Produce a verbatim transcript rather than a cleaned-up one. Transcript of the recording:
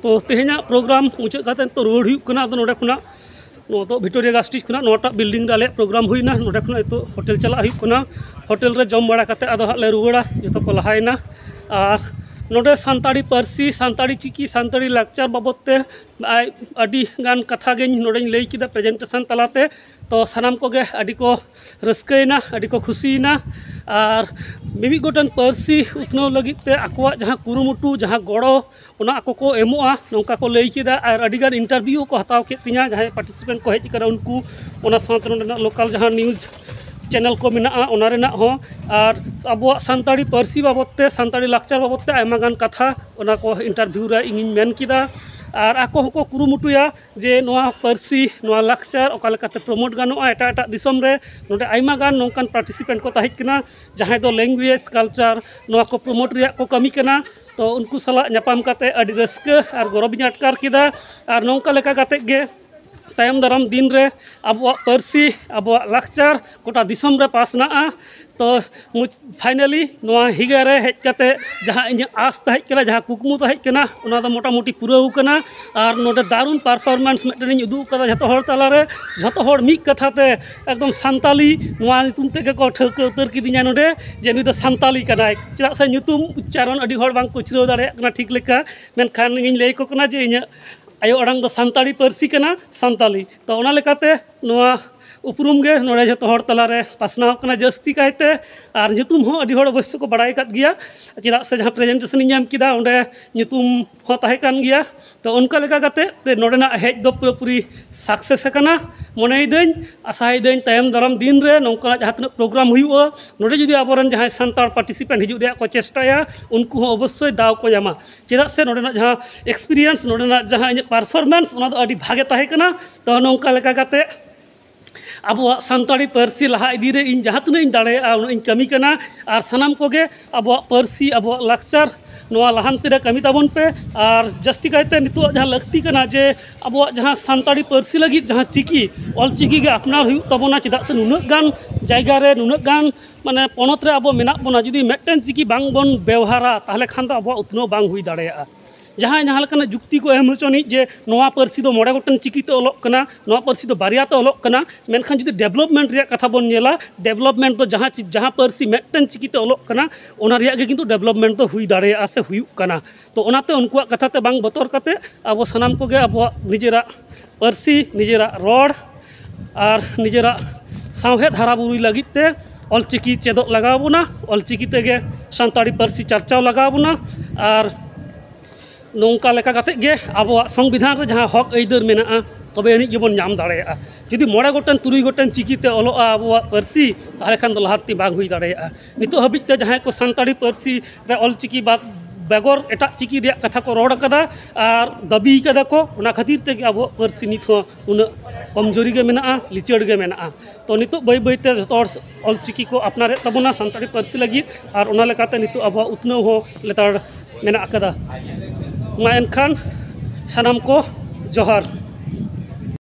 ᱛᱚ ᱛᱮᱦᱮᱧᱟᱜ ᱯᱨᱳᱜᱨᱟᱢ ᱢᱩᱪᱟᱹᱫ ᱠᱟᱛᱮ ᱱᱤᱛᱚᱜ ᱨᱩᱣᱟᱹᱲ ᱦᱩᱭᱩᱜ ᱠᱟᱱᱟ᱾ ᱟᱫᱚ ᱱᱚᱰᱮ ᱠᱷᱚᱱᱟᱜ ᱱᱚᱣᱟ ᱫᱚ ᱵᱷᱤᱠᱴᱳᱨᱤᱭᱟ ᱜᱟᱥᱴᱤᱡᱽ ᱠᱷᱚᱱᱟᱜ ᱱᱚᱣᱟᱴᱟᱜ ᱵᱤᱞᱰᱤᱝ ᱨᱮ ᱟᱞᱮᱭᱟᱜ ᱯᱨᱳᱜᱨᱟᱢ ᱦᱩᱭᱱᱟ᱾ ᱱᱚᱰᱮ ᱠᱷᱚᱱᱟᱜ ᱱᱤᱛᱚᱜ ᱦᱳᱴᱮᱞ ᱪᱟᱞᱟᱜ ᱦᱩᱭᱩᱜ ᱠᱟᱱᱟ᱾ ᱦᱳᱴᱮᱞ ᱨᱮ ᱡᱚᱢ ᱵᱟᱲᱟ ᱠᱟᱛᱮ ᱟᱫᱚ ᱦᱟᱸᱜ ᱞᱮ ᱨᱩᱣᱟᱹᱲᱟ, ᱡᱚᱛᱚ ᱠᱚ ᱞᱟᱦᱟᱭᱮᱱᱟ᱾ ᱟᱨ ᱱᱚᱰᱮ ᱥᱟᱱᱛᱟᱲᱤ ᱯᱟᱹᱨᱥᱤ, ᱥᱟᱱᱛᱟᱲᱤ ᱪᱤᱠᱤ, ᱥᱟᱱᱛᱟᱲᱤ ᱞᱟᱠᱪᱟᱨ ᱵᱟᱵᱚᱫ ᱛᱮ ᱟᱭ- ᱟᱹᱰᱤ ᱜᱟᱱ ᱠᱟᱛᱷᱟ ᱜᱮᱧ ᱱᱚᱰᱮᱧ ᱞᱟᱹᱭ ᱠᱮᱫᱟ ᱯᱨᱮᱡᱮᱱᱴᱮᱥᱚᱱ ᱛᱟᱞᱟᱛᱮ᱾ ᱛᱚ ᱥᱟᱱᱟᱢ ᱠᱚᱜᱮ ᱟᱹᱰᱤ ᱠᱚ ᱨᱟᱹᱥᱠᱟᱹᱭᱮᱱᱟ, ᱟᱹᱰᱤ ᱠᱚ ᱠᱷᱩᱥᱤᱭᱮᱱᱟ᱾ ᱟᱨ ᱢᱤᱢᱤᱫ ᱜᱚᱴᱮᱱ ᱯᱟᱹᱨᱥᱤ ᱩᱛᱱᱟᱹᱣ ᱞᱟᱹᱜᱤᱫ ᱛᱮ ᱟᱠᱚᱣᱟᱜ ᱡᱟᱦᱟᱸ ᱠᱩᱨᱩᱢᱩᱴᱩ, ᱡᱟᱦᱟᱸ ᱜᱚᱲᱚ, ᱚᱱᱟ ᱟᱠᱚ ᱠᱚ ᱮᱢᱚᱜᱼᱟ, ᱱᱚᱝᱠᱟ ᱠᱚ ᱞᱟᱹᱭ ᱠᱮᱫᱟ᱾ ᱟᱨ ᱟᱹᱰᱤᱜᱟᱱ ᱤᱱᱴᱟᱨᱵᱷᱤᱭᱩ ᱠᱚ ᱦᱟᱛᱟᱣ ᱠᱮᱫ ᱛᱤᱧᱟ, ᱡᱟᱦᱟᱸᱭ ᱯᱟᱨᱴᱤᱥᱤᱯᱮᱱᱴ ᱠᱚ ᱦᱮᱡ ᱟᱠᱟᱱᱟ ᱩᱱᱠᱩ, ᱚᱱᱟ ᱥᱟᱶᱛᱮ ᱱᱚᱰᱮᱱᱟᱜ ᱞᱳᱠᱟᱞ ᱡᱟᱦᱟᱸ ᱱᱤᱭᱩᱡᱽ ᱪᱮᱱᱮᱞ ᱠᱚ ᱢᱮᱱᱟᱜᱼᱟ ᱚᱱᱟ ᱨᱮᱱᱟᱜ ᱦᱚᱸ᱾ ᱟᱨ ᱟᱵᱚᱣᱟᱜ ᱥᱟᱱᱛᱟᱲᱤ ᱯᱟᱹᱨᱥᱤ ᱵᱟᱵᱚᱫ ᱛᱮ, ᱥᱟᱱᱛᱟᱲᱤ ᱞᱟᱠᱪᱟᱨ ᱵᱟᱵᱚᱫ ᱛᱮ ᱟᱭᱢᱟ ᱜᱟᱱ ᱠᱟᱛᱷᱟ ᱚᱱᱟ ᱠᱚ ᱤᱱᱴᱟᱨᱵᱷᱤᱭᱩ ᱨᱮ ᱤᱧᱤᱧ ᱢᱮᱱ ᱠᱮᱫᱟ᱾ ᱟᱨ ᱟᱠᱚ ᱦᱚᱸᱠᱚ ᱠᱩᱨᱩᱢᱩᱴᱩᱭᱟ ᱡᱮ ᱱᱚᱣᱟ ᱯᱟᱹᱨᱥᱤ, ᱱᱚᱣᱟ ᱞᱟᱠᱪᱟᱨ ᱚᱠᱟ ᱞᱮᱠᱟᱛᱮ ᱯᱨᱚᱢᱳᱴ ᱜᱟᱱᱚᱜᱼᱟ ᱮᱴᱟᱜ ᱮᱴᱟᱜ ᱫᱤᱥᱚᱢ ᱨᱮ᱾ ᱱᱚᱰᱮ ᱟᱭᱢᱟ ᱜᱟᱱ ᱱᱚᱝᱠᱟᱱ ᱯᱟᱨᱴᱤᱥᱤᱯᱮᱱᱴ ᱠᱚ ᱛᱟᱦᱮᱸ ᱠᱟᱱᱟ, ᱡᱟᱦᱟᱸᱭ ᱫᱚ ᱞᱮᱝᱜᱩᱭᱮᱡᱽ, ᱠᱟᱞᱪᱟᱨ, ᱱᱚᱣᱟ ᱠᱚ ᱯᱨᱚᱢᱳᱴ ᱨᱮᱭᱟᱜ ᱠᱚ ᱠᱟᱹᱢᱤ ᱠᱟᱱᱟ᱾ ᱛᱚ ᱩᱱᱠᱩ ᱥᱟᱞᱟᱜ ᱧᱟᱯᱟᱢ ᱠᱟᱛᱮ ᱟᱹᱰᱤ ᱨᱟᱹᱥᱠᱟᱹ ᱟᱨ ᱜᱚᱨᱚᱵᱽ ᱤᱧ ᱟᱴᱠᱟᱨ ᱠᱮᱫᱟ᱾ ᱟᱨ ᱱᱚᱝᱠᱟ ᱞᱮᱠᱟ ᱠᱟᱛᱮ ᱜᱮ ᱛᱟᱭᱚᱢ ᱫᱟᱨᱟᱢ ᱫᱤᱱ ᱨᱮ ᱟᱵᱚᱣᱟᱜ ᱯᱟᱹᱨᱥᱤ, ᱟᱵᱚᱣᱟᱜ ᱞᱟᱠᱪᱟᱨ ᱜᱚᱴᱟ ᱫᱤᱥᱚᱢ ᱨᱮ ᱯᱟᱥᱱᱟᱜᱼᱟ᱾ ᱛᱚ ᱯᱷᱟᱭᱱᱟᱞᱤ ᱱᱚᱣᱟ ᱦᱤᱜᱟ ᱨᱮ ᱦᱮᱡ ᱠᱟᱛᱮ ᱡᱟᱦᱟᱸ ᱤᱧᱟᱹᱜ ᱟᱥ ᱛᱟᱦᱮᱸ ᱠᱟᱱᱟ, ᱡᱟᱦᱟᱸ ᱠᱩᱠᱢᱩ ᱛᱟᱦᱮᱸ ᱠᱟᱱᱟ, ᱚᱱᱟ ᱫᱚ ᱢᱚᱴᱟᱢᱩᱴᱤ ᱯᱩᱨᱟᱹᱣ ᱠᱟᱱᱟ᱾ ᱟᱨ ᱱᱚᱰᱮ ᱫᱟᱨᱩᱱ ᱯᱟᱨᱯᱷᱚᱨᱢᱮᱱᱥ ᱢᱤᱫᱴᱮᱱ ᱤᱧ ᱩᱫᱩᱜ ᱠᱟᱫᱟ ᱡᱷᱚᱛᱚ ᱦᱚᱲ ᱛᱟᱞᱟᱨᱮ᱾ ᱡᱷᱚᱛᱚ ᱦᱚᱲ ᱢᱤᱫ ᱠᱟᱛᱷᱟ ᱛᱮ ᱮᱠᱫᱚᱢ ᱥᱟᱱᱛᱟᱞᱤ ᱱᱚᱣᱟ ᱧᱩᱛᱩᱢ ᱛᱮᱜᱮ ᱠᱚ ᱴᱷᱟᱹᱣᱠᱟᱹ ᱩᱛᱟᱹᱨ ᱠᱤᱫᱤᱧᱟ ᱱᱚᱰᱮ, ᱡᱮ ᱱᱩᱭ ᱫᱚ ᱥᱟᱱᱛᱟᱞᱤ ᱠᱟᱱᱟᱭ᱾ ᱪᱮᱫᱟᱜ ᱥᱮ ᱧᱩᱛᱩᱢ ᱩᱪᱪᱟᱨᱚᱱ ᱟᱹᱰᱤ ᱦᱚᱲ ᱵᱟᱝ ᱠᱚ ᱪᱷᱩᱨᱟᱹᱣ ᱫᱟᱲᱮᱭᱟᱜ ᱠᱟᱱᱟ ᱴᱷᱤᱠ ᱞᱮᱠᱟ᱾ ᱢᱮᱱᱠᱷᱟᱱ ᱤᱧ ᱞᱟᱹᱭ ᱟᱠᱚ ᱠᱟᱱᱟ ᱡᱮ ᱤᱧᱟᱹᱜ ᱟᱭᱳ ᱟᱲᱟᱝ ᱫᱚ ᱥᱟᱱᱛᱟᱲᱤ ᱯᱟᱹᱨᱥᱤ ᱠᱟᱱᱟ, ᱥᱟᱱᱛᱟᱞᱤ᱾ ᱛᱚ ᱚᱱᱟ ᱞᱮᱠᱟᱛᱮ ᱱᱚᱣᱟ ᱩᱯᱨᱩᱢ ᱜᱮ ᱱᱚᱰᱮ ᱡᱷᱚᱛᱚ ᱦᱚᱲ ᱛᱟᱞᱟᱨᱮ ᱯᱟᱥᱱᱟᱣ ᱠᱟᱱᱟ ᱡᱟᱹᱥᱛᱤ ᱠᱟᱭᱛᱮ᱾ ᱟᱨ ᱧᱩᱛᱩᱢ ᱦᱚᱸ ᱟᱹᱰᱤ ᱦᱚᱲ ᱚᱵᱚᱥᱥᱚ ᱠᱚ ᱵᱟᱲᱟᱭ ᱟᱠᱟᱫ ᱜᱮᱭᱟ, ᱪᱮᱫᱟᱜ ᱥᱮ ᱡᱟᱦᱟᱸ ᱯᱨᱮᱡᱮᱱᱴᱮᱥᱚᱱ ᱤᱧ ᱮᱢ ᱠᱮᱫᱟ ᱚᱸᱰᱮ ᱧᱩᱛᱩᱢ ᱦᱚᱸ ᱛᱟᱦᱮᱸ ᱠᱟᱱ ᱜᱮᱭᱟ᱾ ᱛᱚ ᱚᱱᱠᱟ ᱞᱮᱠᱟ ᱠᱟᱛᱮ ᱛᱮ ᱱᱚᱰᱮᱱᱟᱜ ᱦᱮᱡ ᱫᱚ ᱯᱩᱨᱟᱹᱯᱩᱨᱤ ᱥᱟᱠᱥᱮᱥ ᱟᱠᱟᱱᱟ ᱢᱚᱱᱮᱭᱮᱫᱟᱹᱧ᱾ ᱟᱥᱟᱭᱮᱫᱟᱹᱧ ᱛᱟᱭᱚᱢ ᱫᱟᱨᱟᱢ ᱫᱤᱱ ᱨᱮ ᱱᱚᱝᱠᱟᱱᱟᱜ ᱡᱟᱦᱟᱸ ᱛᱤᱱᱟᱹᱜ ᱯᱨᱳᱜᱨᱟᱢ ᱦᱩᱭᱩᱜᱼᱟ, ᱱᱚᱰᱮ ᱡᱩᱫᱤ ᱟᱵᱚᱨᱮᱱ ᱡᱟᱦᱟᱸᱭ ᱥᱟᱱᱛᱟᱲ ᱯᱟᱨᱴᱤᱥᱤᱯᱮᱱᱴ ᱦᱤᱡᱩᱜ ᱨᱮᱭᱟᱜ ᱠᱚ ᱪᱮᱥᱴᱟᱭᱟ, ᱩᱱᱠᱩ ᱦᱚᱸ ᱚᱵᱚᱥᱥᱳᱭ ᱫᱟᱣ ᱠᱚ ᱧᱟᱢᱟ᱾ ᱪᱮᱫᱟᱜ ᱥᱮ ᱱᱚᱰᱮᱱᱟᱜ ᱡᱟᱦᱟᱸ ᱮᱠᱥᱯᱤᱨᱤᱭᱮᱱᱥ, ᱱᱚᱰᱮᱱᱟᱜ ᱡᱟᱦᱟᱸ ᱤᱧᱟᱹᱜ ᱯᱟᱨᱯᱷᱚᱨᱢᱮᱱᱥ, ᱚᱱᱟ ᱫᱚ ᱟᱹᱰᱤ ᱵᱷᱟᱜᱮ ᱛᱟᱦᱮᱸ ᱠᱟᱱᱟ᱾ ᱛᱚ ᱱᱚᱝᱠᱟ ᱞᱮᱠᱟ ᱠᱟᱛᱮ ᱟᱵᱚᱣᱟᱜ ᱥᱟᱱᱛᱟᱲᱤ ᱯᱟᱹᱨᱥᱤ ᱞᱟᱦᱟ ᱤᱫᱤ ᱨᱮ ᱤᱧ ᱡᱟᱦᱟᱸ ᱛᱤᱱᱟᱹᱜ ᱤᱧ ᱫᱟᱲᱮᱭᱟᱜᱼᱟ ᱩᱱᱟᱹᱜ ᱤᱧ ᱠᱟᱹᱢᱤ ᱠᱟᱱᱟ᱾ ᱟᱨ ᱥᱟᱱᱟᱢ ᱠᱚᱜᱮ ᱟᱵᱚᱣᱟᱜ ᱯᱟᱹᱨᱥᱤ, ᱟᱵᱚᱣᱟᱜ ᱞᱟᱠᱪᱟᱨ, ᱱᱚᱣᱟ ᱞᱟᱦᱟᱱᱛᱤ ᱨᱮ ᱠᱟᱹᱢᱤ ᱛᱟᱵᱚᱱ ᱯᱮ᱾ ᱟᱨ ᱡᱟᱹᱥᱛᱤ ᱠᱟᱭᱛᱮ ᱱᱤᱛᱚᱜ ᱡᱟᱦᱟᱸ ᱞᱟᱹᱠᱛᱤ ᱠᱟᱱᱟ ᱡᱮ ᱟᱵᱚᱣᱟᱜ ᱡᱟᱦᱟᱸ ᱥᱟᱱᱛᱟᱲᱤ ᱯᱟᱹᱨᱥᱤ ᱞᱟᱹᱜᱤᱫ ᱡᱟᱦᱟᱸ ᱪᱤᱠᱤ, ᱚᱞᱪᱤᱠᱤ ᱜᱮ ᱟᱯᱱᱟᱨ ᱦᱩᱭᱩᱜ ᱛᱟᱵᱚᱱᱟ᱾ ᱪᱮᱫᱟᱜ ᱥᱮ ᱱᱩᱱᱟᱹᱜ ᱜᱟᱱ ᱡᱟᱭᱜᱟ ᱨᱮ, ᱱᱩᱱᱟᱹᱜ ᱜᱟᱱ ᱢᱟᱱᱮ ᱯᱚᱱᱚᱛ ᱨᱮ ᱟᱵᱚ ᱢᱮᱱᱟᱜ ᱵᱚᱱᱟ, ᱡᱩᱫᱤ ᱢᱤᱫᱴᱮᱱ ᱪᱤᱠᱤ ᱵᱟᱝ ᱵᱚᱱ ᱵᱮᱣᱦᱟᱨᱟ ᱛᱟᱦᱚᱞᱮ ᱠᱷᱟᱱ ᱫᱚ ᱟᱵᱚᱣᱟᱜ ᱩᱛᱱᱟᱹᱣ ᱵᱟᱝ ᱦᱩᱭ ᱫᱟᱲᱮᱭᱟᱜᱼᱟ᱾ ᱡᱟᱦᱟᱸᱭ ᱡᱟᱦᱟᱸ ᱞᱮᱠᱟᱱᱟᱜ ᱡᱩᱠᱛᱤ ᱠᱚ ᱮᱢ ᱦᱚᱪᱚᱱᱤᱡ ᱡᱮ ᱱᱚᱣᱟ ᱯᱟᱹᱨᱥᱤ ᱫᱚ ᱢᱚᱬᱮ ᱜᱚᱴᱮᱱ ᱪᱤᱠᱤᱛᱮ ᱚᱞᱚᱜ ᱠᱟᱱᱟ, ᱱᱚᱣᱟ ᱯᱟᱹᱨᱥᱤ ᱫᱚ ᱵᱟᱨᱭᱟ ᱛᱮ ᱚᱞᱚᱜ ᱠᱟᱱᱟ, ᱢᱮᱱᱠᱷᱟᱱ ᱡᱩᱫᱤ ᱰᱮᱵᱷᱞᱚᱯᱢᱮᱱᱴ ᱨᱮᱭᱟᱜ ᱠᱟᱛᱷᱟ ᱵᱚᱱ ᱧᱮᱞᱟ, ᱰᱮᱵᱷᱞᱚᱯᱢᱮᱱᱴ ᱫᱚ ᱡᱟᱦᱟᱸ ᱪᱤ- ᱡᱟᱦᱟᱸ ᱯᱟᱹᱨᱥᱤ ᱢᱤᱫᱴᱮᱱ ᱪᱤᱠᱤᱛᱮ ᱚᱞᱚᱜ ᱠᱟᱱᱟ, ᱚᱱᱟ ᱨᱮᱭᱟᱜ ᱜᱮ ᱠᱤᱱᱛᱩ ᱰᱮᱵᱷᱞᱚᱯᱢᱮᱱᱴ ᱫᱚ ᱦᱩᱭ ᱫᱟᱲᱮᱭᱟᱜᱼᱟ ᱥᱮ ᱦᱩᱭᱩᱜ ᱠᱟᱱᱟ᱾ ᱛᱚ ᱚᱱᱟᱛᱮ ᱩᱱᱠᱩᱣᱟᱜ ᱠᱟᱛᱷᱟ ᱛᱮ ᱵᱟᱝ ᱵᱚᱛᱚᱨ ᱠᱟᱛᱮ ᱟᱵᱚ ᱥᱟᱱᱟᱢ ᱠᱚᱜᱮ ᱟᱵᱚᱣᱟᱜ ᱱᱤᱡᱮᱨᱟᱜ ᱯᱟᱹᱨᱥᱤ, ᱱᱤᱡᱮᱨᱟᱜ ᱨᱚᱲ ᱟᱨ ᱱᱤᱡᱮᱨᱟᱜ ᱥᱟᱶᱦᱮᱫ ᱦᱟᱨᱟ ᱵᱩᱨᱩᱭ ᱞᱟᱹᱜᱤᱫ ᱛᱮ ᱚᱞᱪᱤᱠᱤ ᱪᱮᱫᱚᱜ ᱞᱟᱜᱟᱣ ᱵᱚᱱᱟ, ᱚᱞᱪᱤᱠᱤ ᱛᱮᱜᱮ ᱥᱟᱱᱛᱟᱲᱤ ᱯᱟᱹᱨᱥᱤ ᱪᱟᱨᱪᱟᱣ ᱞᱟᱜᱟᱣ ᱵᱚᱱᱟ᱾ ᱟᱨ ᱱᱚᱝᱠᱟ ᱞᱮᱠᱟ ᱠᱟᱛᱮᱫ ᱜᱮ ᱟᱵᱚᱣᱟᱜ ᱥᱚᱝᱵᱤᱫᱷᱟᱱ ᱨᱮ ᱡᱟᱦᱟᱸ ᱦᱚᱠ ᱟᱹᱭᱫᱟᱹᱨ ᱢᱮᱱᱟᱜᱼᱟ, ᱛᱚᱵᱮ ᱟᱹᱱᱤᱡ ᱜᱮᱵᱚᱱ ᱧᱟᱢ ᱫᱟᱲᱮᱭᱟᱜᱼᱟ᱾ ᱡᱩᱫᱤ ᱢᱚᱬᱮ ᱜᱚᱴᱮᱱ ᱛᱩᱨᱩᱭ ᱜᱚᱴᱮᱱ ᱪᱤᱠᱤᱛᱮ ᱚᱞᱚᱜᱼᱟ ᱟᱵᱚᱣᱟᱜ ᱯᱟᱹᱨᱥᱤ, ᱛᱟᱦᱚᱞᱮ ᱠᱷᱟᱱ ᱫᱚ ᱞᱟᱦᱟᱱᱛᱤ ᱵᱟᱝ ᱦᱩᱭ ᱫᱟᱲᱮᱭᱟᱜᱼᱟ᱾ ᱱᱤᱛᱚᱜ ᱦᱟᱹᱵᱤᱡ ᱛᱮ ᱡᱟᱦᱟᱸᱭ ᱠᱚ ᱥᱟᱱᱛᱟᱲᱤ ᱯᱟᱹᱨᱥᱤ ᱨᱮ ᱚᱞᱪᱤᱠᱤ ᱵᱟᱫ ᱵᱮᱜᱚᱨ ᱮᱴᱟᱜ ᱪᱤᱠᱤ ᱨᱮᱭᱟᱜ ᱠᱟᱛᱷᱟ ᱠᱚ ᱨᱚᱲ ᱟᱠᱟᱫᱟ ᱟᱨ ᱫᱟᱹᱵᱤ ᱟᱠᱟᱫᱟ ᱠᱚ, ᱚᱱᱟ ᱠᱷᱟᱹᱛᱤᱨ ᱛᱮᱜᱮ ᱟᱵᱚᱣᱟᱜ ᱯᱟᱹᱨᱥᱤ ᱱᱤᱛ ᱦᱚᱸ ᱩᱱᱟᱹᱜ ᱠᱚᱢᱡᱳᱨᱤ ᱜᱮ ᱢᱮᱱᱟᱜᱼᱟ, ᱞᱤᱪᱟᱹᱲ ᱜᱮ ᱢᱮᱱᱟᱜᱼᱟ᱾ ᱛᱚ ᱱᱤᱛᱚᱜ ᱵᱟᱹᱭ ᱵᱟᱹᱭᱛᱮ ᱡᱚᱛᱚ ᱦᱚᱲ ᱚᱞᱪᱤᱠᱤ ᱠᱚ ᱟᱯᱱᱟᱨᱮᱫ ᱛᱟᱵᱚᱱᱟ ᱥᱟᱱᱛᱟᱲᱤ ᱯᱟᱹᱨᱥᱤ ᱞᱟᱹᱜᱤᱫ, ᱟᱨ ᱚᱱᱟ ᱞᱮᱠᱟᱛᱮ ᱱᱤᱛᱚᱜ ᱟᱵᱚᱣᱟᱜ ᱩᱛᱱᱟᱹᱣ ᱦᱚᱸ ᱞᱮᱛᱟᱲ ᱢᱮᱱᱟᱜ ᱟᱠᱟᱫᱟ᱾ ᱢᱟ ᱮᱱᱠᱷᱟᱱ ᱥᱟᱱᱟᱢ ᱠᱚ ᱡᱚᱦᱟᱨ᱾